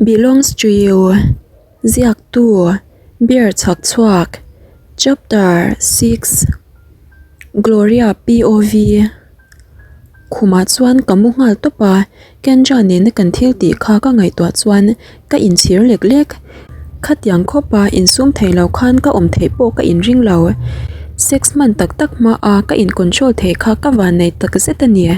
Belongs to you Ziaktu Beer chhak chhuak Chapter 6 Gloria POV Khumah chuan ka mu nghal tawp a, Kendra nena kan thil tih kha ka ngaihtuah chuan ka inchhir lek lek. Khatiang khawpa insum thei lo khan ka awm theih pawh ka inring lo. Sex hman tak tak hmaa ka in control theih kha ka vannei takzet a ni.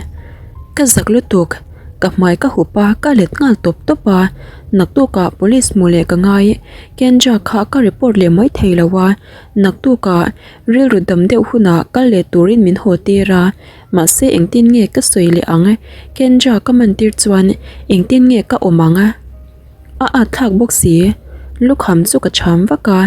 Ka zak lutuk. Ka hmai ka hup a, ka let nghal tawp tawp a, naktukah police hmuh leh ka ngai, Kendra kha ka report leh mai thei lo a, naktukah rilru dam deuh hunah kal leh turin min haw tir a, mahse engtin nge ka sawi leh ang, Kendra ka man tir chuan engtin nge ka awm ang? A at thlak bawk si, lukham chu ka cham vak a,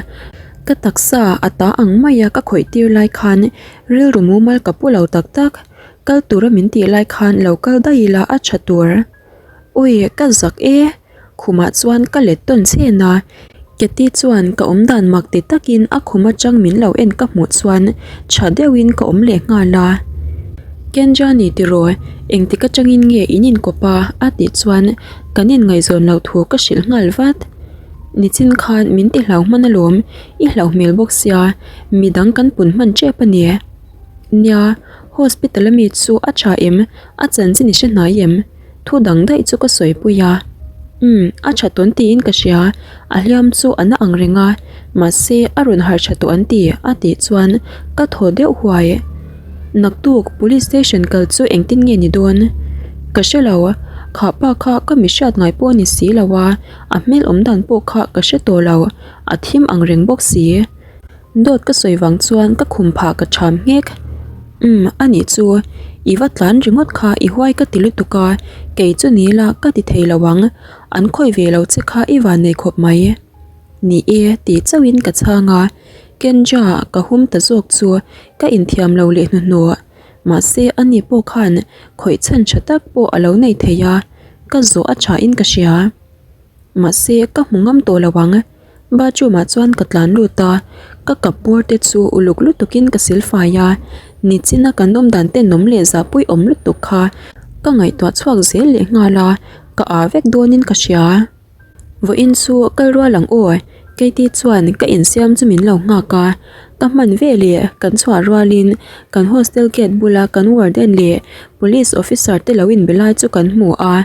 ka taksa a ta ang maia ka khawih tir lai khan rilru mumal ka pu lo tak tak. Kal tura min tih lai khan lo kal daih ila a tha tur. Ui, ka zak e! Khumah chuan ka let tawn chhen a. Katy chuan ka awm dan mak ti takin a khum atang min lo en ka hmuh chuan tha deuhin ka awm leh nghal a. Kendra ni tiraw, engtik atangin nge in inkawp a? a tih chuan kan inngaihzawn loh thu ka hrilh nghal vat. Nichin khan min ti hlau hman alawm, i hlauh hmel bawk sia, midang kan pun hman tep a ni. Nia, hospital ami chu a tha em? A chanchin i hre hnai em? Thu dang daih chu ka sawi pui a. Umm, a tha tawn tiin ka hria, a hliam chu a na ang reng a, mahse a rawn harh tha tawh an ti a tih chuan ka thaw deuh huai. Naktuk police station kal chu engtin nge ni dawn? Ka hre lo, kha pa kha ka mi hriat ngai pawh a ni si lo a, a hmel awm dan pawh kha ka hre tawh lo, a thim ang reng bawk si. Dawt ka sawi vang chuan ka khum phah ka tham nghek. Umm a nih chu, i va tlan ringawt kha i huai ka ti lutuk a, kei chu ni la ka ti thei lo ang, an khawih ve lo che kha i van nei khawp mai. Ni e tih chauhin ka chhang a, Kendra ka hum ta zawk chu ka inthiam lo leh hnuhnawh. Mahse ani pawh khan khawih chhan tha tak pawh a lo nei thei a, ka zawh a thain ka hria. Mahse ka hmu ngam tawh lo ang. Bathroom ah chuan ka tlan lut a, ka cup bawr te chu uluk lutuk in ka sil fai a, nichin a kan awm dan tenawm leh zahpui awm lutuk kha ka ngaihtuah chhuak zel leh nghal a, ka ah vek dawn in ka hria. Vawiin chu kal rual ang aw, Katie chuan ka insiam chu min lo nghak a, ka hman ve leh kan chhuah rualin kan hostel gate bula kan warden leh police officer te lo inbe lai chu kan hmu a.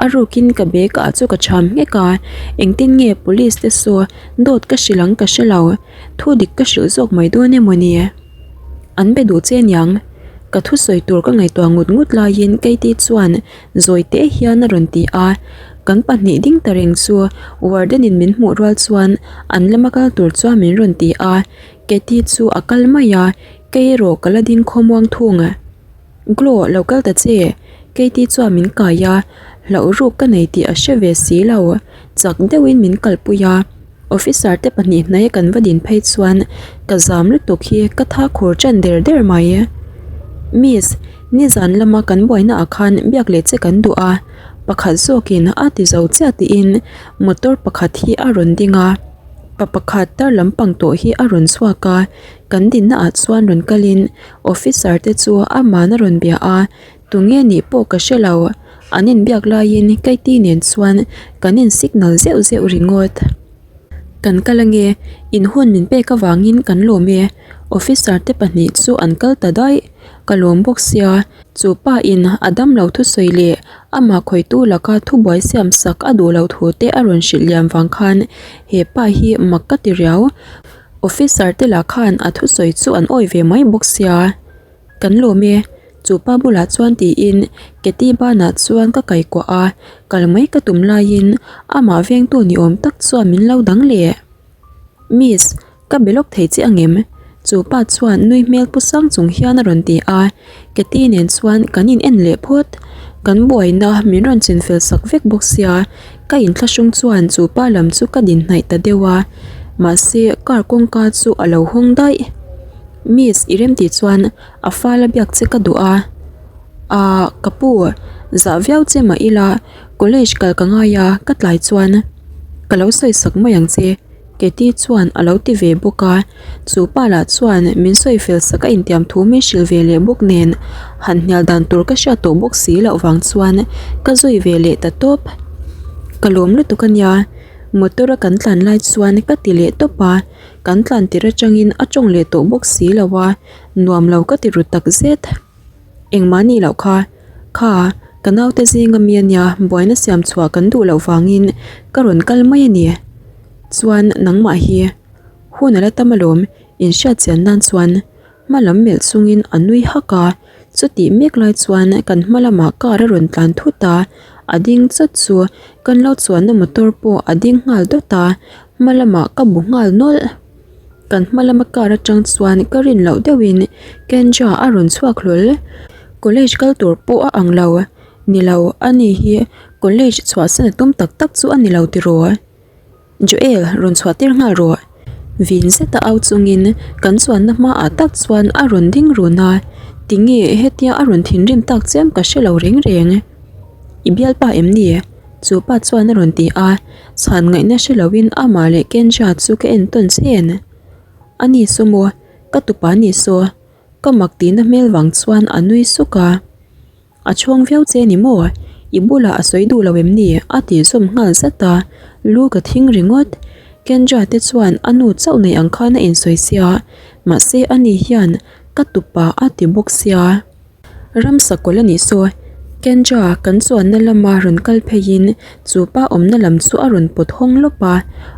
A rukin ka bag ah chu ka cham nghek a, engtin nge police te saw dawt ka hrilh ang ka hre lo, thu dik ka hrilh zawk mai dawn emaw ni? An be duh che aniang, ka thusawi tur ka ngaihtuah ngut ngut laiin Katie chuan zawi teh hian a rawn ti a, kan pahnih ding ta reng chu warden in min hmuh rual chuan an lama kal tur chuan min rawn ti a, Katie chu a kal mai a, kei erawh ka la ding khawmuang thung. Glow lo kal ta che, Katie chuan min kai a, hlauh ruk ka nei tih a hre ve si lo, chak deuhin min kalpui a, officer te pahnih hnaia kan va din phei chuan ka zam lutuk hi ka tha khur ṭan der der mai. Miss, nizan lama kan buaina ah khan biak leh che kan duh a, pakhat zawkin a ti zo chiah tiin motor pakhat hi a rawn ding a, pa pakhat tar lampang tawh hi a rawn chhuak a, kan dinna ah chuan rawn kalin Officer te chu aman a rawn bia a, tunge nih pawh ka hre lo, an inbiak laiin Katie nen chuan kan in signal zeuh zeuh ringawt. Kan kal ange, in hun min pek avangin kan lawm e, officer te pahnih chu an kal ta daih, ka lawm bawk sia, chu pa in a damlo thusawi leh amah khawitu laka thubuai siam sak a duh loh thu te a rawn hrilh liam vang khan he pa hi mak ka ti riau. Officer te lah khan a thusawi chu an awih ve mai bawk sia. Kan lawm e, chu pa bulah chuan tiin Katie banah chuan ka kaikuah a, kal mai ka tum laiin amah vengtu ni awm tak chuan min lo dang leh. Miss, ka be lawk thei che angem? Chu pa chuan nui hmel pu sang chung hian a rawn ti a, Katie nen chuan kan in en leh phawt. Kan buaina min rawn chinfel sak vek bawk sia. Ka inthlahrung chuan chu pa lam chu ka din hnaih ta deuh a, mahse car kawngka chu a lo hawng daih. Miss i remtih chuan a fal a biak che ka duh a, Ahh ka pu zah viau che mah ila college kal ka ngai a ka tlai chuan ka lo sawi sak mai ang che. Katie chuan a lo ti ve bawk a, chu pa lah chuan min sawi fel sak a intiam thu min hrilh ve leh bawk nen han hnial dan tur ka hriat tawh bawk si loh vang chuan ka zui ve leh ta tawp. Ka lawm lutuk a nia, motor a kan tlan lai chuan ka ti leh tawp a, kan tlan tir atangin a tawng leh tawh bawk si lo a, nuam lo ka ti ru tak zet. Engmah nih loh kha, kha ka naute zinga mi a nia, buaina siam chhuah kan duh loh vangin ka rawn kal mai a ni. Chuan nangmah hi hun a la tam alawm, inhriat chian nan chuan Hma lam melh chungin a nui hak a, chutih mek lai chuan kan hma lamah car a rawn tlan thut a, a ding chawt chu kan lo chuanna motor pawh a ding nghal dawt a, hma lamah ka bu nghal nawlh. Kan hma lama car atang chuan ka rin loh deuhin Kendra a rawn chhuak hlawl. College kal tur pawh a ang lo, ni lo ani hi college chhuahsan a tum tak tak chu a ni lo tiraw? Joel, rawn chhuah tir nghal rawh. Vin zeta au chungin kan chuanna hmaah tak chuan a rawn ding run a, tinge hetia a rawn thinrim tak chiam ka hre lo reng reng. I bialpa em ni? Chu pa chuan a rawn ti a, chhan ngaihna hre loin amah leh Kendra chu ka en tawn chhen. A ni saw maw? Ka tupa ni saw? Ka mak tihna hmel vang chuan a nui suk a. A chhawng viau che ni maw? I bulah a sawi duh lo em ni? A tih zawm nghal zat a, lu ka thing ringawt. Kendra te chuan a nu chauh nei ang khan a insawi sia, mahse ani hian ka tupa a ti bawk sia. Ramsa kawlh a nih saw, Kendra kan chuanna lama rawn kal pheiin chu pa awmna lam chu a rawn pawt hawng lawp a,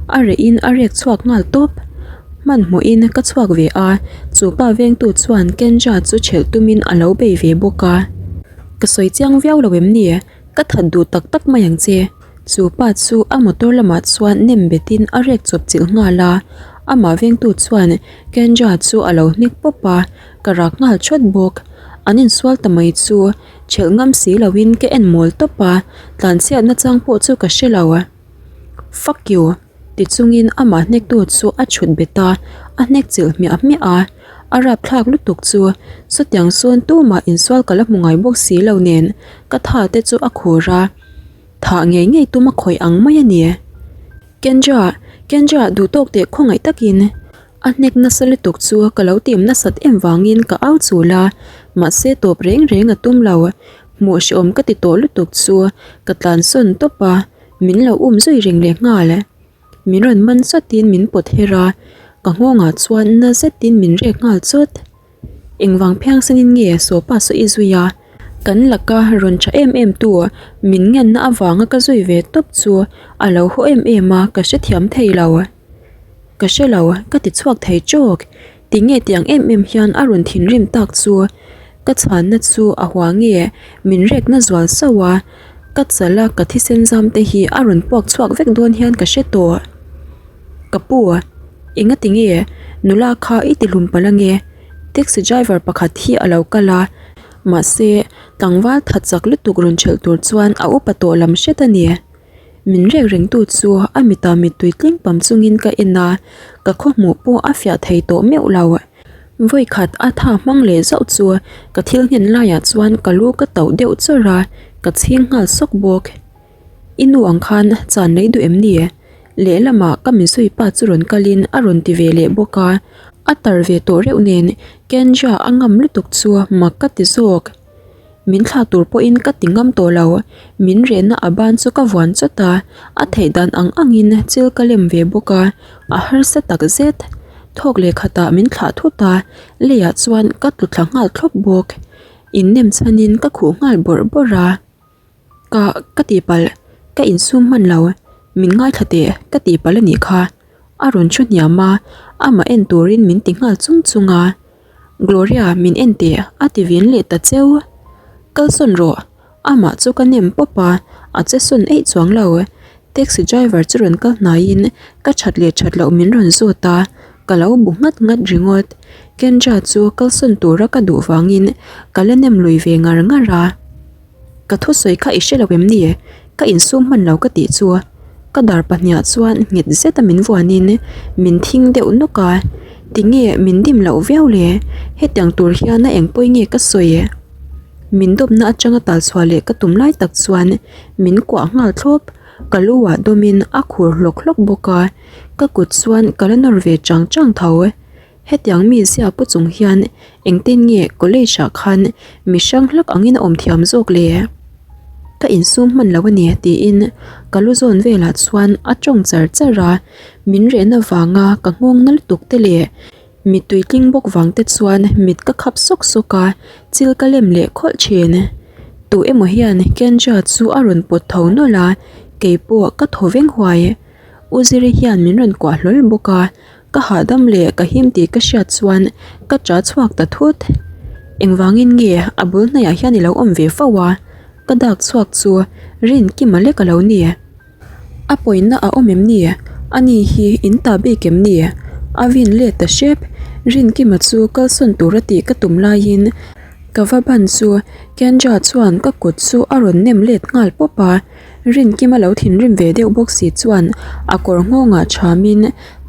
a rehin a rek chhuak nghal tawp. Hmanhmawhin ka chhuak ve a, chu pa vengtu chuan Kendra chu ṭhelh tumin a lo bei ve bawk a. Ka sawi chiang viau lo em ni? Ka that duh tak tak mai ang che. Chu pa chu a motor lamah chuan nem betin a rek chawp chilh nghal a, amah vengtu chuan Kendra chu a lo hnek pawp a, ka rak nghal thawt bawk. An insual ta mai chu ṭhelh ngam si loin ka en mawl tawp a, tlanchhiatna chang pawh chu ka hre lo. Fuck you! Ti chungin amah hnektu chu a chhut bet a, a hnek chilh hmiah hmiah a. A rapthlak lutuk chu sawtiang sawn tumah insual ka la hmu ngai bawk si lo nen ka tha te chu a khur a, thah ngei ngei tum a khawih ang mai a ni. Kendra! Kendra! Duhtawk teh khawngaih takin a hnek nasa lutuk chu ka lo tim nasat em vangin ka au chul a, mahse tawp reng reng a tum lo. Hmuh hrehawm ka ti tawh lutuk chu ka tlansawn tawp a. Min lo um zui reng leh nghal. Min rawn man chatin min pawt her a, ka nghawngah chuan na zetin min rek nghal chawt. Engvang phiangsanin nge Sopa saw i zui a? Kan laka rawn tha em em tu min ngenna avanga ka zui ve tawp chu a lo haw em em a, ka hrethiam thei lo. Ka hre lo, ka ti chhuak thei tawk. Tinge tiang em em hian a rawn thinrim tak chu? Ka chhanna chu a hua nge min rekna zual sauh a, ka chal a ka thisen zam te hi a rawn puak chhuak vek dawn hian ka hre tawh. Ka pu, enga tinge nula kha i ti hlum palh ange? Taxi driver pakhat hi a lo kal a, mahse tlangval tha chak lutuk rawn ṭhelh tur chuan a upa tawh lam hret a ni. Min rek rengtu chu a mitah mittui tling pam chungin ka en a, ka khawhmuh pawh a fiah thei tawh meuh lo. Vawikhat a tha hmang leh zauh chu ka thil nghen laiah chuan ka lu ka tauh deuh chawrh a, ka chhing nghal sawk bawk. I nu ang khan chan lei duh em ni? Lehlamah ka mizui pa chu rawn kalin a rawn ti ve leh bawk a, a tar ve tawh reuh nen Kendra a ngam lutuk chu mak ka ti zawk. Min thlah tur pawhin ka ti ngam tawh lo, min rehna a ban chu ka vuan chawt a, a theih dan ang angin chil ka lem ve bawk a, a harsa tak zet. Thawk leh khatah min thlah thut a, leiah chuan ka tlu thla nghal thlawp bawk. Innem chhanin ka khuh nghal bawrh bawrh a. Ka, ka tihpalh, ka insum hman lo, min ngaithla teh ka tihpalh a nih kha. A rawn thu hniam a, amah en turin min ti nghal chung chung a. Gloria min en teh a ti vin leh ta cheu. Kalsawn rawh, amah chu ka nem pawp a, a che sawn eih chuang lo. Taxi driver chu rawn kal hnaiin ka that leh that loh min rawn zawt a, ka lo bu nghat nghat ringawt. Kendra chu kalsawn tura ka duh vangin ka la nem lui ve ngar ngar a. Ka thusawi kha i hre lo em ni? Ka insum hman lo ka tih chu ka dar pahniah chuan nghet zeta min vuanin min thing deuh nawk a, tinge min dim loh viau le? Hetiang tur hian a engpawi nge ka sawi? Min dawpna atanga talchhuah leh ka tum lai tak chuan min kuah nghal thlawp, ka lu ah dawmin a khur hlawk hlawk bawk a, ka kut chuan ka la nawr ve chang chang tho. Hetiang mi zia pu chung hian engtin nge college ah khan mi hrang hlak angin a awm thiam zawk le? Ka insum hman lo a ni tiin ka lu zawn velah chuan a tawng char char a, min rehna vanga ka nghawng na lutuk te leh mittui tling bawk vang te chuan mit ka khap sawk sawk a, chil ka lem leh khawlh thin. Tu emaw hian Kendra chu a rawn pawt tho nawlh a, keipawh ka thaw veng huai. U Ziri hian min rawn kuah hlawl bawk a, Ka hahdam leh ka him tih ka hriat chuan ka ṭah chhuak ta thut. Engvangin nge a bul hnaiah hian i lo awm ve fo a? Ka dak chhuak chu Rinkima lek a lo ni. A pawina a awm em ni? Ani hi in ta bik em ni? A vin let ta hrep. Rinkima chu kalsawn tura tih ka tum laiin ka va ban chu Kendra chuan ka kut chu a rawn nem let nghal pawp a. Rinkima lo thinrim ve deuh bawk si chuan a kawr nghawngah thamin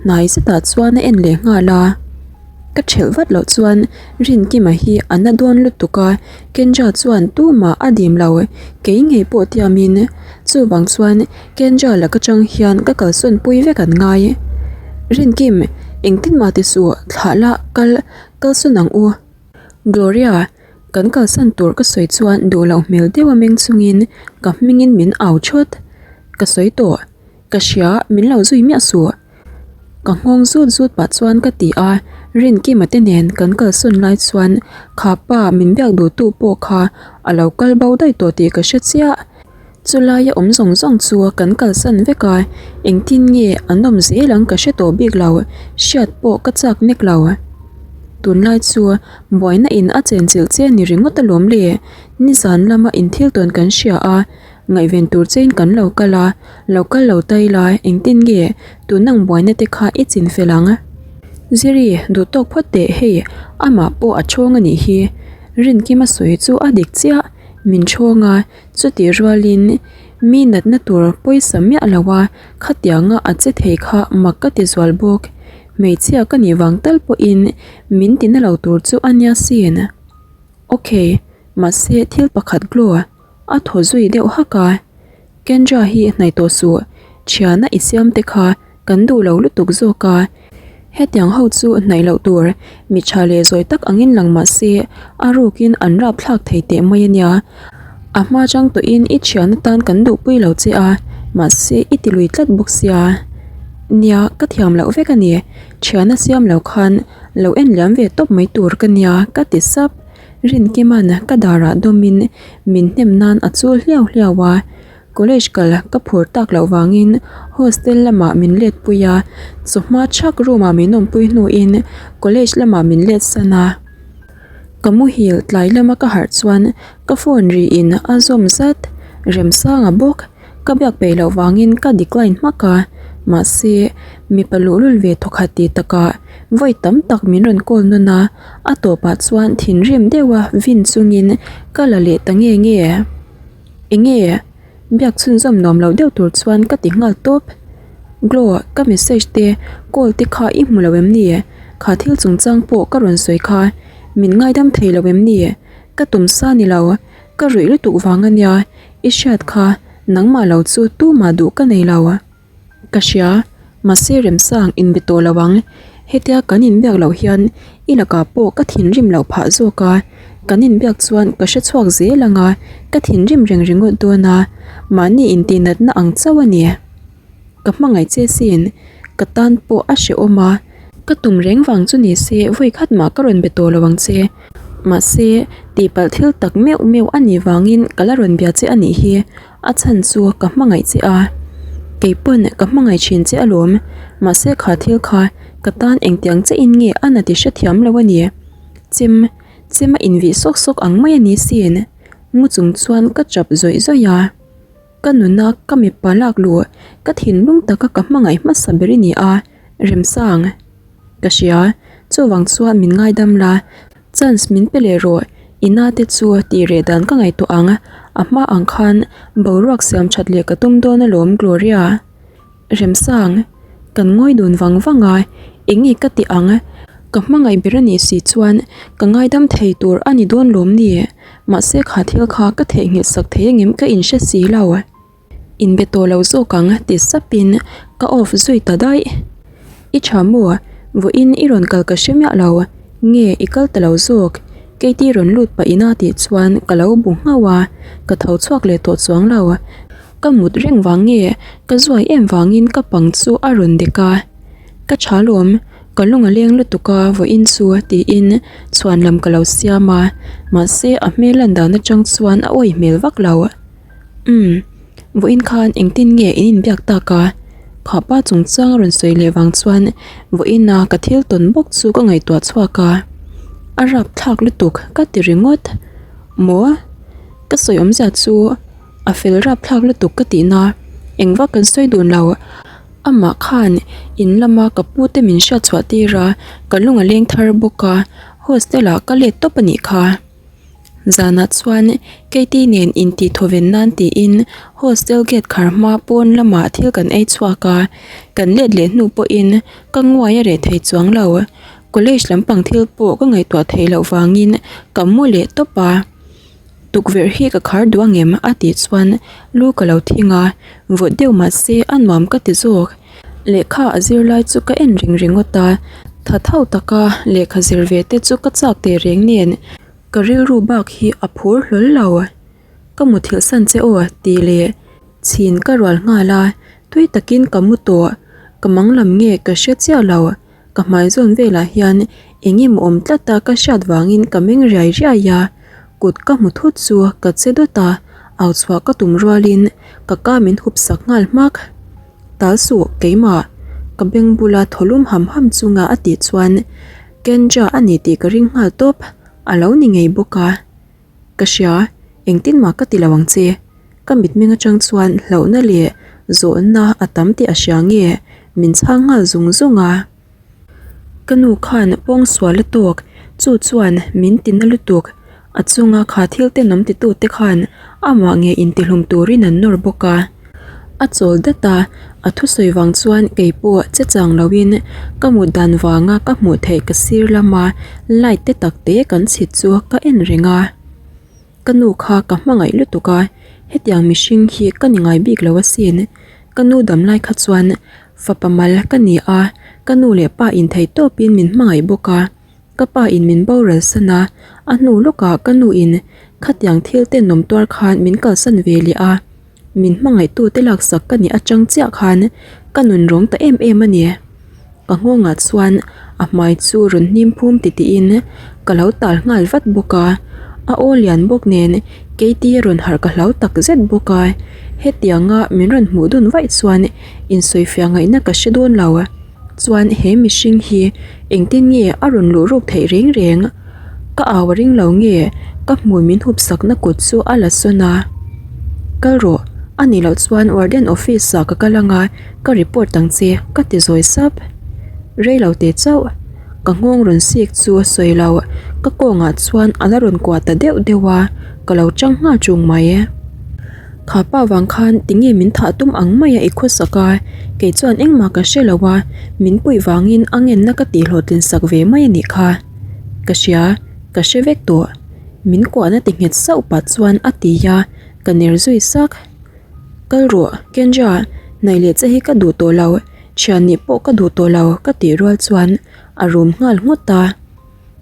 hnai zetah chuan a en leh nghal a. Ka thelh vat loh chuan Rinkima hi a na dawn lutuk a, Kendra chuan tumah a dim lo, kei ngei pawh tiamin. Chuvang chuan Kendra laka tang hian ka kalsawn pui vek an ngai. Rinkim, engtin mah ti suh, thlah la, kal, kalsawn ang u. Gloria. Kan kalsan tur ka sawi chuan duh loh hmel deuh a meng chungin ka hmingin min au thawt. Ka sawi tawh. Ka hria, min lo zui miah suh. Ka nghawng zut zut pah chuan ka ti a, Rinkima te nen kan kalsawn lai chuan kha pa min biak duhtu pawh kha a lo kal bo daih tawh tih ka hre chiah. Chulaia awm zawng zawng chu kan kalsan vek a, engtin nge an awm zel ang ka hre tawh bik lo, hriat pawh ka chak nek lo. Tunlai chu buaina in a chenchilh che ni ringawt alawm le, nizan lama inthil tawn kan hria a, ngaihven tur chein kan lo kal a, lo kal lo ta ila engtin nge tunang buaina te kha i chin fel ang? Ziri, duh tawk phawt teh hei, amah pawh a thawng a nih hi, Rinkima sawi chu a dik chiah, min thawng a, Chutih rualin mi natna tur pawisa miah lo a, khatianga a che thei kha mak ka ti zual bawk. Hmeichhia ka nih vang tal pawhin min tina lo tur chu a nia sin. Ok, mahse thil pakhat glow a thaw zui deuh hak a. Kendra hi hnaih tawh suh, thiana i siam te kha Kan duh lo lutuk zawk a, hetiang ho chu hnaih loh tur mi tha leh zawi tak angin lang mah se a rukin an rap thlak thei teh mai a nia. A hma chang tawhin i thian atan kan duhpui lo che a, mahse i ti lui tlat bawk sia. Nia, ka thiam loh vek a ni, thiana siam lo khan lo en liam ve tawp mai tur ka nia ka ti sap. Rinkima'n ka darah dawmin min hnem nan a chul hliau hliau a. College kal ka phur tak loh vangin hostel lamah min let pui a, chawhma chhak room ah min awmpui hnuin college lamah min let san a. Ka muhil tlai lama ka harh chuan ka phone ri in a zawm zat, Remsanga bawk ka biak peih loh vangin ka decline hmak a, mahse mipa luhlul ve thawkhat tih takah vawi tam tak min rawn call nawn a, a tawpah chuan thinrim deuha vin chungin ka la leh ta nge nge. Enge? Biak chhunzawm nuam lo deuh tur chuan ka ti nghal tawp. Glo, ka message te, call te kha i hmu lo em ni? Kha thil chungchang pawh ka rawn sawi kha. Min ngaidam thei lo em ni? Ka tum sa ni lo, ka ruih lutuk vang a nia, i hriat kha nangmah lo chu tumah duh ka nei lo. Ka hria, mahse Remsang inbe tawh lo ang. Hetia kan inbiak loh hian i lakah pawh ka thinrim loh phah zawk a, kan inbiak chuan ka hre chhuak zel ang a, ka thinrim reng ringawt dawn a, mahni intihnatna ang chauh a ni. Ka hmangaih che sin, ka tan pawh a hrehawm a, ka tum reng vang chu ni se vawi khat mah ka rawn be tawh lo ang che. Mahse, tihpalh thil tak meuh meuh a nih vangin ka la rawn bia che a nih hi. A chhan chu ka hmangaih che a, kei pawn ka hmangaih thin che alawm, mahse kha thil kha ka tan engtiang che in nge a na ti hrethiam lo a ni. Chem, chem a invih sawk sawk ang mai a ni sin. Mu chung chuan ka chap zawih zawih a. Ka nuna ka mipa lak luh, ka thinlung taka ka hmangaih hmasa ber i ni a, Remsang. Ka hria, chuvang chuan min ngaidam la, Chance min pe leh rawh, i na te chu tih reh dan ka ngaihtuah ang, a hma ang khan boruak siam that leh ka tum dawn alawm Gloria. Remsang, kan ngawi dun vang vang a, eng nge ka tih ang, ka hmangaih ber a nih si chuan ka ngaidam thei tur a ni dawn lawm ni, mahse kha thil kha ka theihnghilh sak thei angem ka inhre si lo. Inbe tawh lo zawk ang ti sapin ka off zui ta daih. I tha maw? Vawiin i rawn kal ka hre miah lo. Nge i kal ta lo zawk? Katie rawn lut pah ina tih chuan ka lo bu nghauh a, ka tho chhuak leh tawh chuang lo. Ka mut reng vang nge ka zuai em vangin ka pang chu a rawn dek a. Ka tha lawm, ka lung a leng lutuk a vawiin chu tiin chhuan lam ka lo siam a, mahse a hmel lan dan atang chuan a awih hmel vak lo. Umm, vawiin khan engtin nge in inbiak tak a? Khapa chungchang a rawn sawi leh vang chuan vawiin a ka thil tawn bawk chu ka ngaihtuah chhuak a, a rapthlak lutuk ka ti ringawt. Maw? Ka sawi awmzia chu a fel rapthlak lutuk ka tihna engvak kan sawi dun lo. Amah khan in lama ka pu te min hriat chhuah tir a, ka lung a leng thar bawk a, hostel ah ka let tawp a nih kha. Zanah chuan Katie nen intih thawven nan tiin hostel gate khar hma pawn lamah thil kan ei chhuak a, kan let leh hnu pawhin ka nguai a reh thei chuang lo. College lampang thil pawh ka ngaihtuah theih loh vangin ka mu leh tawp a. Tukverh hi ka khar duh angem a tih chuan lu ka lo thing a, vawt deuh mah se a nuam ka ti zawk. Lehkha a zir lai chu ka en reng ringawt a, tha tho taka lehkha zir ve te chu ka chak teh reng nen ka rilru bak hi a phur hlawl lo. Ka muthilh san che aw tih leh chhin ka rual nghal a, tui takin ka mu tawh, ka mang lam nge ka hre chiah lo. Ka hmai zawn velah hian eng emaw awm tlat a ka hriat vangin ka meng riai riai a, kut ka hmu thut chu ka che dawt a, au chhuah ka tum rualin ka ka min hup sak nghal hmak. Tal suh keimah ka beng bula thaw lum ham ham chunga a tih chuan Kendra a ni tih ka ring nghal tawp, a lo ni ngei bawk a. Ka hria, engtin mah ka ti lo ang che. Ka mitmeng atang chuan hlauhna leh zawhna a tam tih a hria nge min chhang nghal zung zung a. Ka nu khan pawngsual a tawk, chu chuan min ti na lutuk. A chunga kha thil tenawm titute khan amah nge intihlum turin an nawr bawk a. A chawl dat a, a thusawi vang chuan kei pawh che chang loin ka mut dan vanga ka hmuh theih ka sir lama light te tak te kan chhit chu ka en reng a. Ka nu kha ka hmangaih lutuk a, hetiang mihring hi ka ni ngai bik lo asin. Ka nu dam lai kha chuan fapa mal ka ni a, ka nu leh pa in thei tawpin min hmangaih bawk a. Ka pa in min boral san a, a hnu lawkah ka nu in khatiang thil tenawm tuar khan min kalsan ve leh a, min hmangaihtu te laksak ka nih atang chiah khan ka nun rawng ta em em a ni. Ka nghawngah chuan a hmai chu rawn hnim phum titihin ka lo tal nghal vat bawk a, a aw lian bawk nen Katie rawn harh ka hlau tak zet bawk a, hetianga min rawn hmuh dun vaih chuan insawifiah ngaihna ka hre dawn lo. Chuan he mihring hi engtin nge a rawn luh ruk theih reng reng? Ka au a ring lo nge ka hmui min hup sakna kut chu a la sawn a. Kal rawh, a nih loh chuan warden office ah ka kal anga ka report ang che ka ti zawi sap. Rei lo teh chauh, ka nghawng rawn sik chu a sawi lo, ka kawngah chuan a la rawn kuah ta deuh deuh a, ka lo chang nghal chung mai. Kha pa vang khan tinge min thah tum ang mai a i khawsak a, kei chuan engmah ka hre lo a, min puih vangin a ngenna ka tih hlawhtlin sak ve mai a nih kha. Ka hria, ka hre vek tawh. Min kuahna ti nghet sauh pah chuan a ti a, ka ner zui sak. Kal rawh, Kendra, hnaih leh che hi ka duh tawh lo, thian nih pawh ka duh tawh lo ka tih rual chuan a rum nghal nghawt a.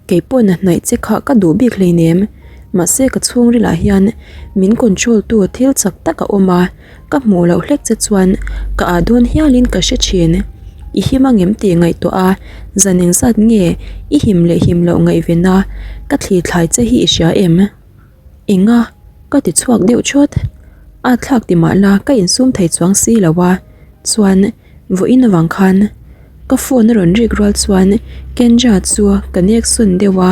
Kei pawh na hnaih che kha ka duh bik hleinem, mahse ka chhungrilah hian min control tu thil chak tak a awm a, ka hmuh loh hlek che chuan ka ah dawn hialin ka hre thin. I him angem tih ngaihtuah a, zan engzat nge i him leh him loh ngaihven a, ka thli thlai che hi i hria em? Enga? Ka ti chhuak deuh thawt. A thlak ti mah la ka insum thei chuang si lo a, chuan Vawiin avang khan ka phone a rawn rik rual chuan Kendra chu ka nek sawn deuh a,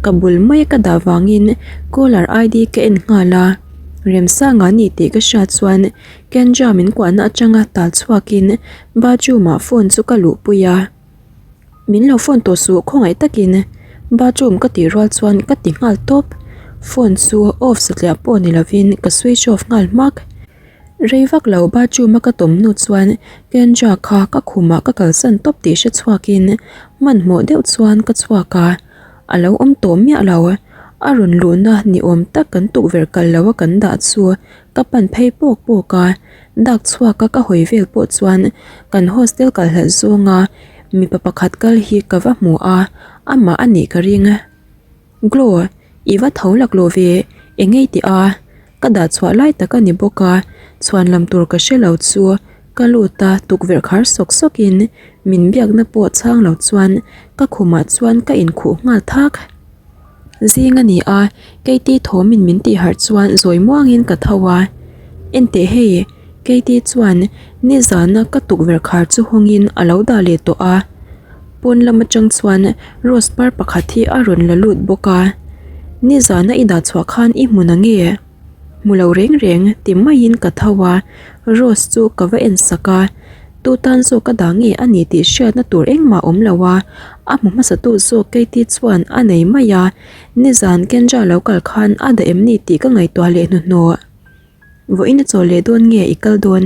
ka bul mai ka dah vangin caller ID ka en nghal a, Remsanga a ni tih ka hriat chuan Kendra min kuahna atanga tal chhuakin bathroom ah phone chu ka luhpui a, Min lo phone tawh suh khawngaih takin bathroom ka tih rual chuan ka ti nghal tawp, phone chu off satliah pawh ni lovin ka switch off nghal hmak. Rei vak lo bathroom a ka tawm hnu chuan Kendra kha ka khumah ka kalsan tawp tih hre chhuakin hmanhmawh deuh chuan ka chhuak a, a lo awm tawh miah lo. A rawn luhna ni awm tak kan tukverh kal lo a kan dah chu ka pan phei pawk pawk a, dak chhuak a ka hawi vel pawh chuan kan hostel kal hlat zawnga mipa pakhat kal hi ka va hmu a, amah a nih ka ring. Glow! I va tho laklawh ve, eng ei tih a? Ka dah chhuah lai tak a ni bawk a, chhuan lam tur ka hre lo chu ka lut a, tukverh khar sawk sawk in min biakna pawh chhang lo chuan ka khumah chuan ka inkhuh nghal thak. Zing a ni a, Katie thawmin min tih harh chuan zawi muangin ka tho a, Enteh hei, Katie chuan nizana ka tukverh khar chu hawngin a lo dah leh tawh a, pawn lam atang chuan rose par pakhat hi a rawn la lut bawk a, Nizana i dah chhuah khan i hmu na nge? Hmu lo reng reng ti maiin ka tho a, rose chu ka va en sak a, tu tan zawk a dah nge a ni tih hriatna tur engmah awm lo a, a hmu hmasa tu zawk Katie chuan a nei mai a, nizan Kendra lo kal khan a dah em ni tih ka ngaihtuah leh hnuhnawh. Vawiin a chawl leh dawn nge i kal dawn?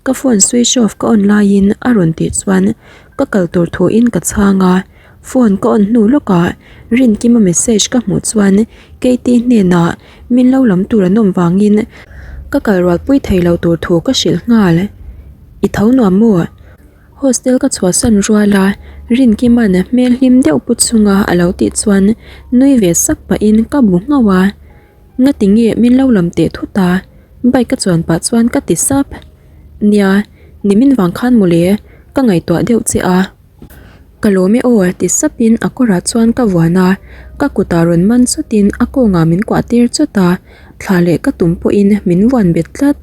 Ka phone switch off ka on laiin a rawn tih chuan ka kal tur thuin ka chhang a, phone ka on hnu lawkah Rinkima message ka hmuh chuan Katie hnenah min lo lam tur an awm vangin ka kal rualpui thei lo tur thu ka hrilh nghal. I tho nuam maw? Hostel ka chhuahsan rual a, Rinkima'n hmel hlim deuh pu chunga a lo tih chuan nui ve sak pahin ka bu nghauh a. Ngati nge min lo lam teh thut a? Bike ka chuan pah chuan ka ti sap. Nia, nimin vang khan mawle, ka ngaihtuah deuh che a. Ka lawm e aw ti sapin a kawrah chuan ka vuan a, ka kutah rawn man chutin a kawngah min kuah tir chawt a, thla leh ka tum pawhin min vuan bet tlat.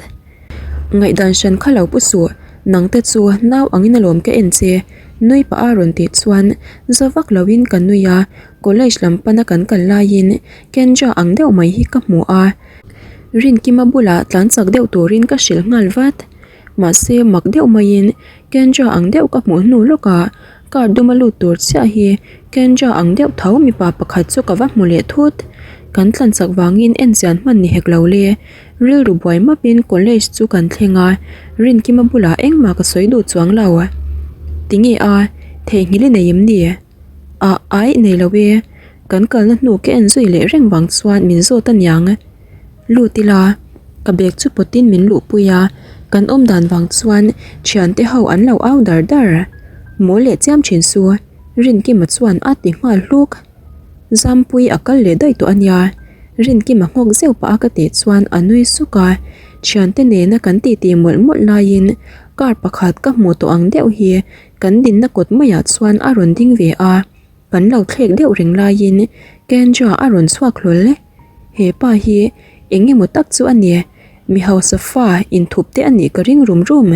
Ngaihdan hran kha lo pu suh, nangte chu nau angin alawm ka en che, nui pah a rawn tih chuan za vak loin ka nui a, college lam pana kan kal laiin Kendra ang deuh mai hi ka hmu a, Rinkima bulah tlan chak deuh turin ka hrilh nghal vat. Mahse mak deuh maiin Kendra ang deuh ka hmuh hnu lawkah car duma lut tur chiah hi Kendra ang deuh tho mipa pakhat chu ka va hmu leh thut. Kan tlan chak vangin en chian hman ni hek lo le. Rilru buai mapin college chu kan thleng a, Rinkima bulah engmah ka sawi duh chuang lo. Tinge a, theihnghilh i nei em ni? Ah aih nei lo e. Kan kalna hnu ka en zui leh reng vang chuan min zawt a niang. Lut ila, ka bag chu pawtin min luhpui a, kan awm dan vang chuan thiante ho an lo au dar dar. Mawl leh chiam thin su, Rinkima chuan a ti nghal hluk. Zampui a kal leh daih tawh a nia, Rinkima nghawk zeuh pah a ka tih chuan a nui suk a, thiante nena kan titi mawlh mawlh laiin car pakhat ka hmuh tawh ang deuh hi kan dinna kawt maiah chuan a rawn ding ve a. Kan lo thlek deuh reng laiin Kendra a rawn chhuak hlawl e. He pa hi eng emaw tak chu a ni, mi hausa fa inthup te a nih ka ring rum rum.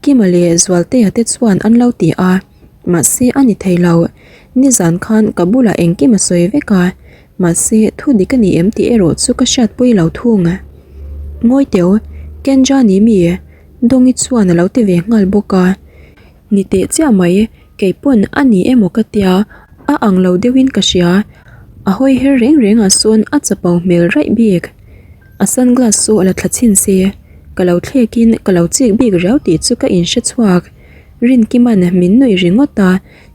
Kima leh Zualtea te chuan an lo ti a, mahse a ni thei lo. Nizan khan ka bulah engkim a sawi vek a, mahse thu dik a ni em tih erawh chu ka hriatpui lo thung. Ngawi teu, Kendra ni mi? Dawngi chuan a lo ti ve nghal bawk a. Ni teh chiah mai, kei pawn a ni emaw ka tia, a ang lo deuhin ka hria. A hawi her reng reng ah sawn a chapo hmel raih bik. A sunglass chu a la thla chhin se, ka lo thlek in ka lo chik bik riau tih chu ka inhre chhuak. Rinkima'n min nuih ringawt a,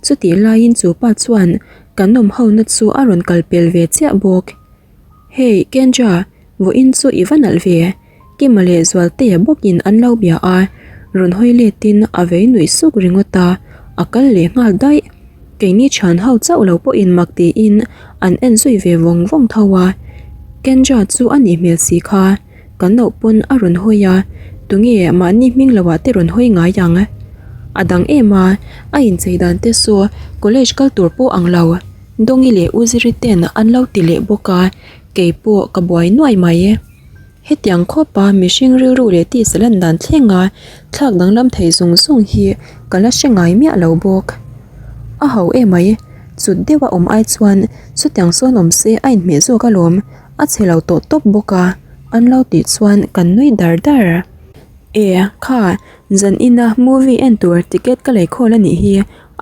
chutih laiin chu pa chuan kan awm ho na chu a rawn kal pel ve chiah bawk. Hey Kendra, vawiin chu i va nalh ve. Kima leh Zualtea bawkin an lo bia a, rawn hawi letin a vei nuih suk ringawt a, a kal leh nghal daih. Keini thian ho chauh lo pawhin mak tiin an en zui ve vawng vawng tho a, Kendra chu a nih hmel si kha, kan loh pawn a rawn hawi a, tunge mahni hming lo ah te rawn hawi ngai ang? A dang em a, a inchei dan te saw college kal tur pawh ang lo, Dawngi leh Uziri ten an lo ti leh bawk a, keipawh ka buai nuai mai. Hetiang khawpa mihring rilru leh tisa lan dan thlenga thlak danglam thei zung zung hi ka la hre ngai miah lo bawk. A ho emai, chut deuha awm ai chuan chutiang sawn awm se a inhmeh zawk alawm, a chhe lo tawh tawp bawk a, an lo tih chuan kan nui dar dar. E, kha, zan ina movie en tur ticket ka lei khawl a nih hi,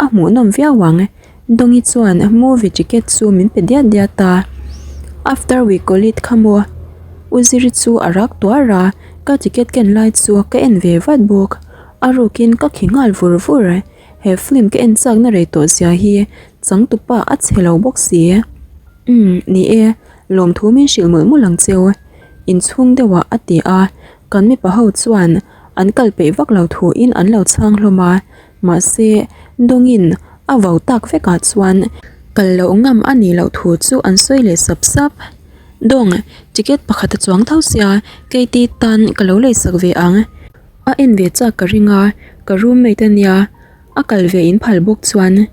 a hmuhnawm viau ang. Dawngi chuan movie ticket chu min pe diat diat a, After we call it kha maw? U Ziri chu a rak tuar a, ka ticket ken lai chu ka en ve vat bawk. A rukin ka khi nghal vur vur, he film ka en chakna rei tawh zia hi changtupa a chhe lo bawk si. Umm, ni e, lawmthu min hrilh mawlh mawlh ang cheu, inchhung deuhah a ti a, kan mipa ho chuan an kal peih vak lo thuin an lo chhang hlawm a. Mahse, Dawngin a vau tak vekah chuan Kal loh ngam a nih loh thu chu an sawi leh sap sap. Dawng, ticket pakhat a chuang tho sia, Katie tan ka lo leisak ve ang. A en ve chak ka ring a, ka roommate a nia, a kal ve in phal bawk chuan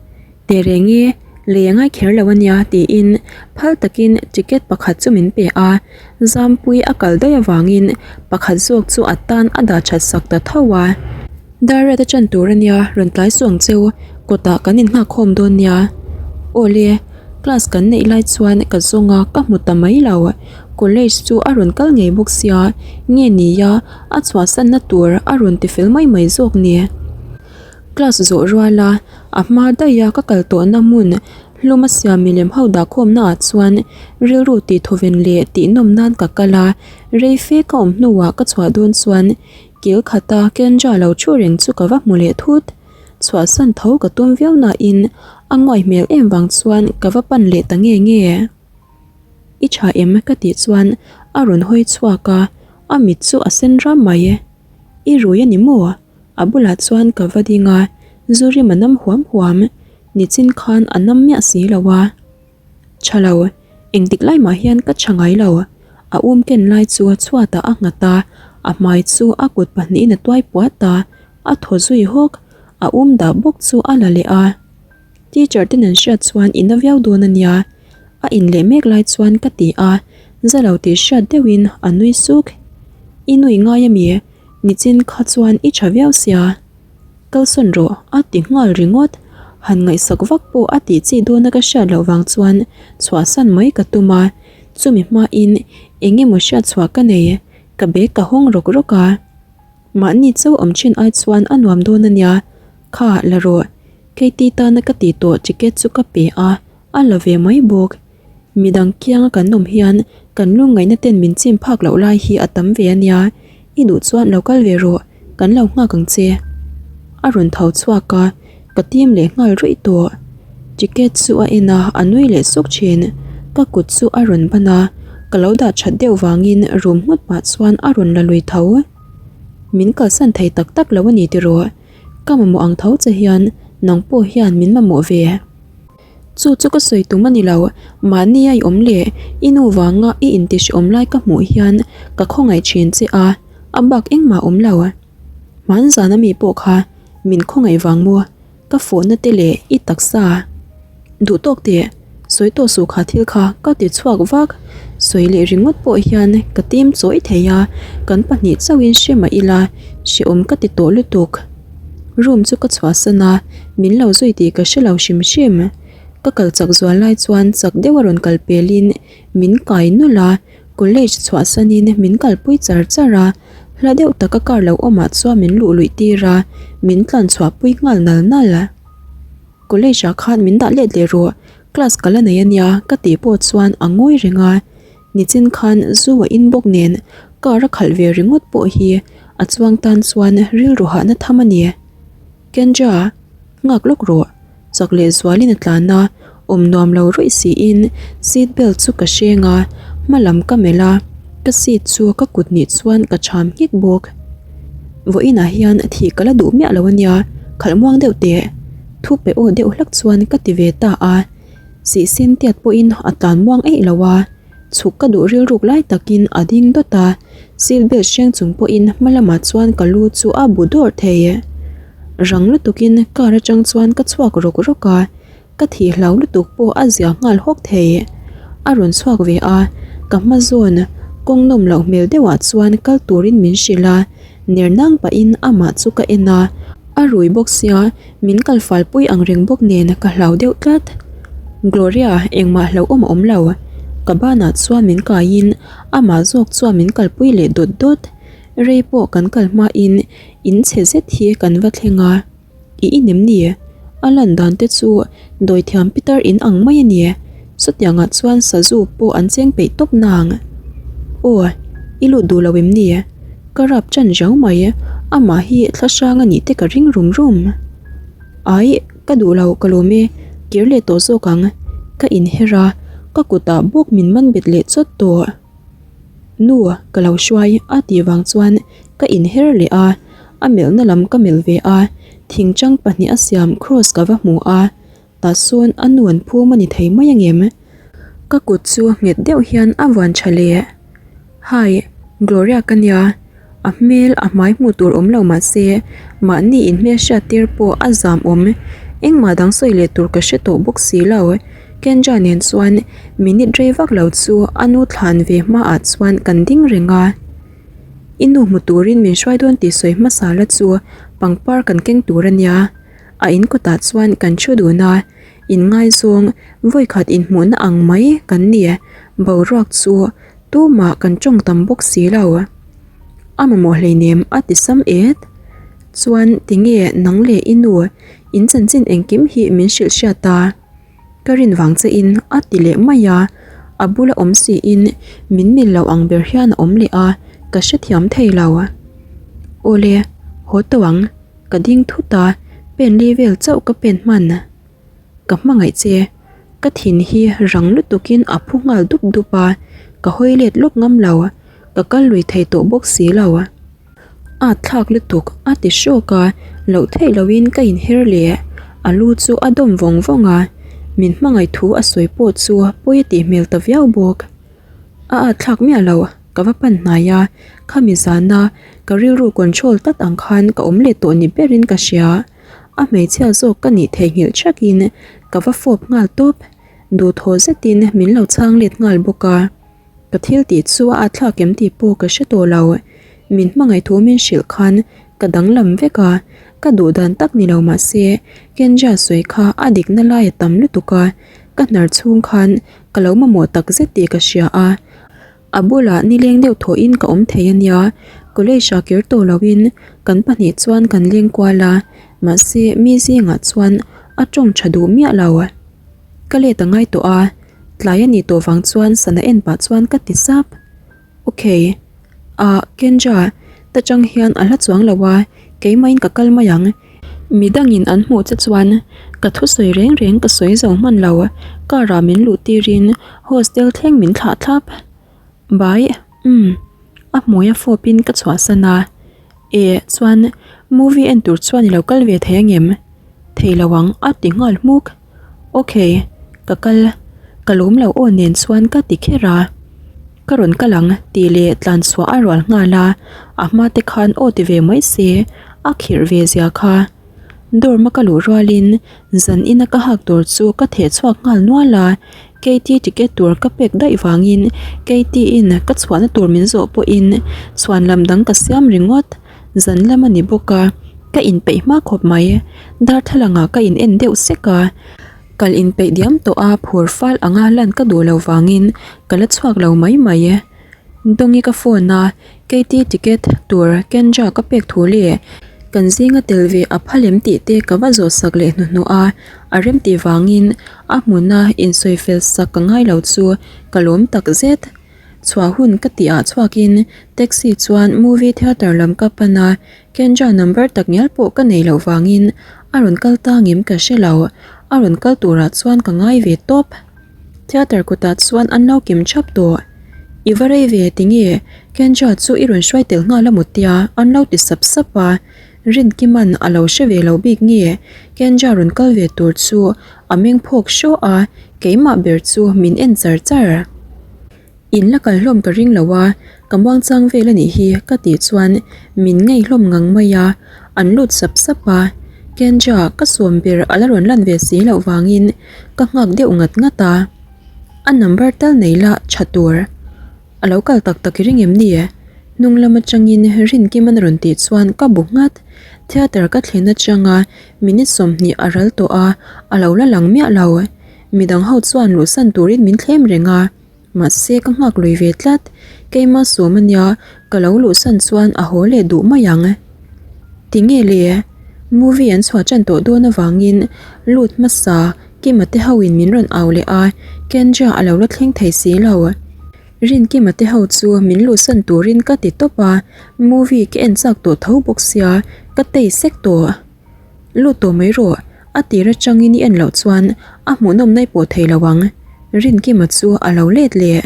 Tehreng i lei a ngai kher lo a nia tiin phal takin ticket pakhat chu min pe a, Zampui a kal daih avangin pakhat zawk chu a tan a dah that sak ta tho a. Darriat a chan tur a nia, rawn tlai suh ang cheu, kawtah kan innghak khawm dawn nia. Awle, class kan neih lai chuan ka zawng a, ka hmu ta mai lo. College chu a rawn kal ngei bawk sia, nge nia a chhuahsanna tur a rawn ti fel mai mai zawk ni. Class zawh ruala a hma daih a ka kal tawhna hmun hlum a siam milem ho dahkhawmna ah chuan rilru tih thawven leh tih nawm nan ka kal a, rei fe ka awm hnuah ka chhuah dawn chuan kil khata Kendra lo thu reng chu ka va hmu leh thut. Chhuahsan tho ka tum viau nain a nguai hmel em vang chuan ka va pan leh ta nge nge. I tha em? ka tih chuan a rawn hawi chhuak a, a mit chu a sen ram mai. I rui a ni maw? A bulah chuan ka va ding a, zu rim a nam huam huam, nichin khan a nam miah si lo a. Tha lo, engtik lai mah hian ka tha ngai lo. A um ken lai chu chhuatah a nghat a, a hmai chu a kut pahnihin a tuai puat a, a thaw zui hawk, a um dah bawk chu a la leh a. Teacher ten an hriat chuan i na viau dawn a nia, a in leh mek lai chuan ka ti a, za lo tih hriat deuhin a nui suk. I nui ngai a mi? Nichin kha chuan i tha viau sia. Kalsawn rawh a ti nghal ringawt. Han ngaihsak vak pawh a tih chi dawna ka hriat loh vang chuan chhuahsan mai ka tum a, chumi hmain eng emaw hriat chhuah ka nei, ka bag ka hawng rawk rawk a. Mahni chauh awm thin ai chuan a nuam dawn a nia, kha la rawh. Katie tana ka tih tawh ticket chu ka pe a, a la ve mai bawk. Midang kianga kan awm hian kan lungngaihna ten min chim phak loh lai hi a tam ve a nia, i duh chuan lo kal ve rawh, kan lo nghak ang che. A rawn tho chhuak a, ka tim leh nghal ruih tawh. Ticket chu a en a, a nui leh suk thin. Ka kut chu a rawn ban a, ka lo dah that deuh vangin room nghut pah chuan a rawn la lui tho. Min kalsan thei tak tak lo a ni tiraw? Ka mamawh ang tho che hian nang pawh hian min mamawh ve. Chu chu ka sawi tum a ni lo, mahni a i awm leh i nu vanga i intihhrehawm lai ka hmuh hian ka khawngaih thin che a, a bak engmah awm lo. Hmanzana mi pawh kha min khawngaih vang maw? Ka fawhna te leh i taksa duh tawk teh sawi tawh suh kha thil kha ka ti chhuak vak. Sawi leh ringawt pawh hian ka tim chawi thei a, kan pahnih chauhin hre mah ila hrehawm ka ti tawh lutuk. Room chu ka chhuahsan a, min lo zui tih ka hre lo hrim hrim. Ka kal chak zual lai chuan chak deuh a rawn kal pelin min kai nawlh a, college chhuahsanin min kalpui char char a, hla deuh taka car lo awmah chuan min luh luih tir a, min tlan chhuahpui nghal nal nal. College ah khan min dah let leh rawh, class ka la nei a nia ka tih pawh chuan a ngawi reng a, nichin khan zu a in bawk nen car a khalh ve ringawt pawh hi a chuang tan chuan rilru hahna tham a ni. Kendra, nghak lawk rawh. Chak leh zualin a tlan a, awm nuam lo ruih siin seat belt chu ka hreng a, hma lam ka melh a, ka seat chu ka kut nih chuan ka cham nghek bawk. Vawiinah hian thih ka la duh miah lo a nia, khalh muang deuh teh. Thu pe aw deuh hlak chuan ka ti ve ta a, sihsin tiat pawhin a tlan muang eih lo a. Chhuk ka duh rilruk lai takin a ding dawt a, seat belt hreng chung pawhin hma lamah chuan ka lu chu a bu dawrh thei. Rang lutukin car atang chuan ka chhuak rawk rawk a, ka thih hlau lutuk pawh a zia nghal hawk thei. A rawn chhuak ve a, ka hma zawn kawng nawm loh hmel deuhah chuan kal turin min hrilh a, ner nang pahin amah chu ka en a, a rui bawk sia Min kal fal pui ang reng bawk nen ka hlau deuh tlat. Gloria, engmah hlauhawm a awm lo. Ka banah chuan min kaiin amah zawk chuan min kalpui leh dawt dawt. Rei pawh kan kal hmain in chhe zet hi kan va thleng a. I inem ni? A lan dan te chu dawithiam pitar in ang mai a ni. Chutiangah chuan sazu pawh an cheng peih tawp nang. Aw, i lut duh lo em ni? Ka rap ṭan riau mai, amah hi thla hrang a nih te ka ring rum rum. Ai, ka duh lo, ka lawm e, kir leh tawh zawk ang. Ka inher a, ka kutah bawk min man bet leh chawt tawh. Nu, ka lo hruai a tih vang chuan ka inher leh a, a melhna lam ka melh ve a, thingṭang pahnih a siam cross ka va hmu a. Tah sawn a nu an phum a ni thei mai angem? Ka kut chu nghet deuh hian a vuan tha leh. Hi, Gloria ka nia. A hmel a hmai hmuh tur awm lo mah se, mahni inhmel hriat tir pawh a zam awm. Engmah dang sawi leh tur ka hre tawh bawk si lo. Kendra nen chuan minute rei vak lo chu a nu thlan ve hmaah chuan kan ding reng a. I nu hmu turin min hruai dawn tih sawi hmasa la chu pangpar kan keng tur a nia. A in kawtah chuan kan thu dun a, inngaizawng vawikhat inhmuhna ang mai kan ni. Boruak chu tumah kan tawng tam bawk si lo. A mamawh hleinem a ti sam et. Chuan tinge nang leh i nu in chanchin engkim hi min hrilh hriat a? Ka rin vang che in a ti leh mai a, a bula awm si in min mil lo ang ber hian a awm leh a, ka hrethiam thei lo. Awle, haw tawh ang, ka ding thut a, pen li vel chauh ka pen hman. Ka hmangaih che, ka thin hi rang lutuk in a phu nghal dup dup a, ka hawi let lawk ngam lo, ka kal lui thei tawh bawk si lo. A thlak lutuk a ti hrawk a, loh theih lohin ka inher leh. A lu chu a dawm vawng vawng a, min hmangaih thu a sawi pawh chu pawi a tih hmel ta viau bawk. A at thlak miah lo, ka va pan hnai a, khami zana ka rilru control tlat ang khan ka awm leh tawh ni berin ka hria. A hmeichhia zawk ka nih theihnghilh thakin ka va fawp nghal tawp, duhthaw zetin min lo chhang let nghal bawk a. Ka thil tih chu a thlak em tih pawh ka hre tawh lo. Min hmangaih thu min hrilh khan ka danglam vek a, ka duh dan tak ni lo mah se Kendra sawi kha a dikna lai a tam lutuk a, ka hnar chhung khan ka lo mamawh tak zet tih ka hria a. A bulah nileng deuh thawhin ka awm thei a nia, college ah kir tawh loin kan pahnih chuan kan leng kual a, mahse mi zingah chuan a tawng tha duh miah lo. Ka let a ngai tawh a, tlai a nih tawh vang chuan sana en pah chuan ka ti sap. Ok. Ah, Kendra, ta chang hian a hla chuang lo a, keimahin ka kal mai ang. Midangin an hmuh che chuan ka thusawi reng reng ka sawi zo hman lo, car ah min luh tirin hostel thleng min thlah thlap. Bye. Umm. A hmui a fawpin ka chhuahsan a. E, chuan movie en tur chuan i lo kal ve thei angem? Thei lo ang a ti nghal hmuk. Ok, ka kal. Ka lawm lo aw nen chuan ka ti kher a. Ka rawn kal ang tih leh tlan chhuah a rual nghal a, a hma te khan aw ti ve mai se, a khirh ve zia kha. Dorm a ka luh rualin zan ina ka hak tur chu ka theh chhuak nghal nual a, Katie ticket tur ka pek daih vangin Katie in ka chhuahna tur min zawh pawhin chhuan lam dang ka siam ringawt. Zan lam a ni bawk a, ka inpeih hma khawp mai. Darthlalangah ka in en deuh sek a, kal inpeih diam tawh a phur fal anga lan ka duh lo vangin ka la chhuak lo mai mai. Dawngi ka phone a, Katie ticket tur Kendra ka pek thu leh kan zinga tel ve a phal em tih te ka va zawh sak leh hnuhnawh a, a rem tih vangin a hmuna insawi fel sak ka ngai lo chu ka lawm tak zet. Chhuah hun ka tih ah chhuakin taxi chuan movie theatre lam ka pan a, Kendra number tak ngial pawh ka nei loh vangin a rawn kal tang em ka hre lo, a rawn kal turah chuan ka ngai ve tawp. Theatre kutah chuan an lo kim thap tawh. I va rei ve tinge Kendra chu i rawn hruai tel nghal a maw tia an lo ti sap sap a, Rinkima'n a lo hre ve lo bik nge Kendra rawn kal ve tur chu a meng phawk hraw a, keimah ber chu min en char char. In la kal hlawm ka ring lo a, ka muangchang vel a nih hi ka tih chuan min ngei hlawm ngang mai a, an lut sap sap a. Kendra ka sawm ber a la rawn lan ve si loh vangin ka nghak deuh ngat ngat a. A number tal nei la tha tur. A lo kal tak tak i ring em ni? Hnung lam atangin Rinkima'n a rawn tih chuan ka bu nghat. Theatre ka thlen atanga minute 20 a ral tawh a, a lo la lang miah lo. Midang ho chuan luhsan turin min thlem reng a, mahse ka nghak lui ve tlat. Keima sawm ania, ka lo luhsan chuan a haw leh duh mai ang. Tinge le? Movie an chhuah tan tawh dawn avangin lut hmasa Kima te ho in min rawn au leh a, Kendra a lo la thleng thei si lo. Rinkima te ho chu min luhsan turin ka ti tawp a, movie ka en chak tawh tho bawk sia, ka tei sek tawh. Lut tawh mai rawh, a tir atangin i en loh chuan a hmuhnawm nai pawh thei lo ang. Rinkima chu a lo let leh.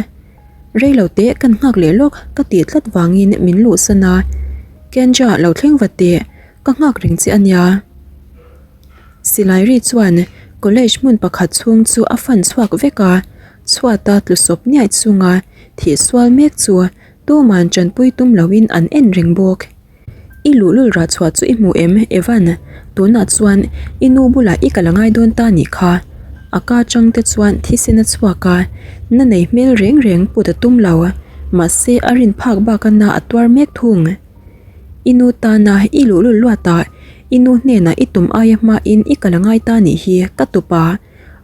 Reilo teh kan nghak leh lawk ka tih tlat vangin min luhsan a, Kendra lo thleng vat teh, ka nghak reng che a nia. Silai ri chuan College hmun pakhat chhung chu a fan chhuak vek a, chhuata tlu sawp niaih chunga thih sual mek chu tuman tanpui tum loin an en reng bawk. I luhlul rah chhuah chu i hmu em, Evan? Tunah chuan i nu bulah i kal a ngai dawn ta nih kha. A ka chang te chuan thisen a chhuak a, na nei hmel reng reng put a tum lo. Mahse a rin phak bak a na a tuar mek thung. I nu tana i luhlul luat a, i nu hnenah i tum aia hmain i kal a ngai ta nih hi, ka tup a.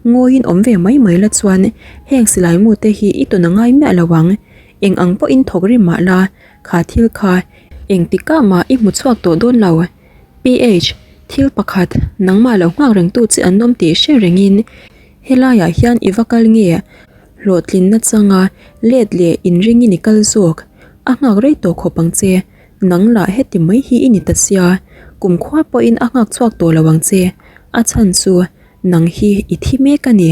Ngawiin awm ve mai mai la chuan heng silai mu te hi i tawn a ngai miah lo ang. Eng ang pawhin thawk rim mah la, Kha thil kha engtikah mah i hmu chhuak tawh dawn lo. PH, Thil pakhat, nangmah lo nghak rengtu che an awm tih hre rengin helaiah hian i va kal nge? Hlawhtlinna changa let leh inringin i kal zawk. A nghak rei tawh khawp ang che. Nang lah heti mai hi i ni ta sia. Kumkhua pawhin a nghak chhuak tawh lo ang che. A chhan chu nang hi i thi mek a ni.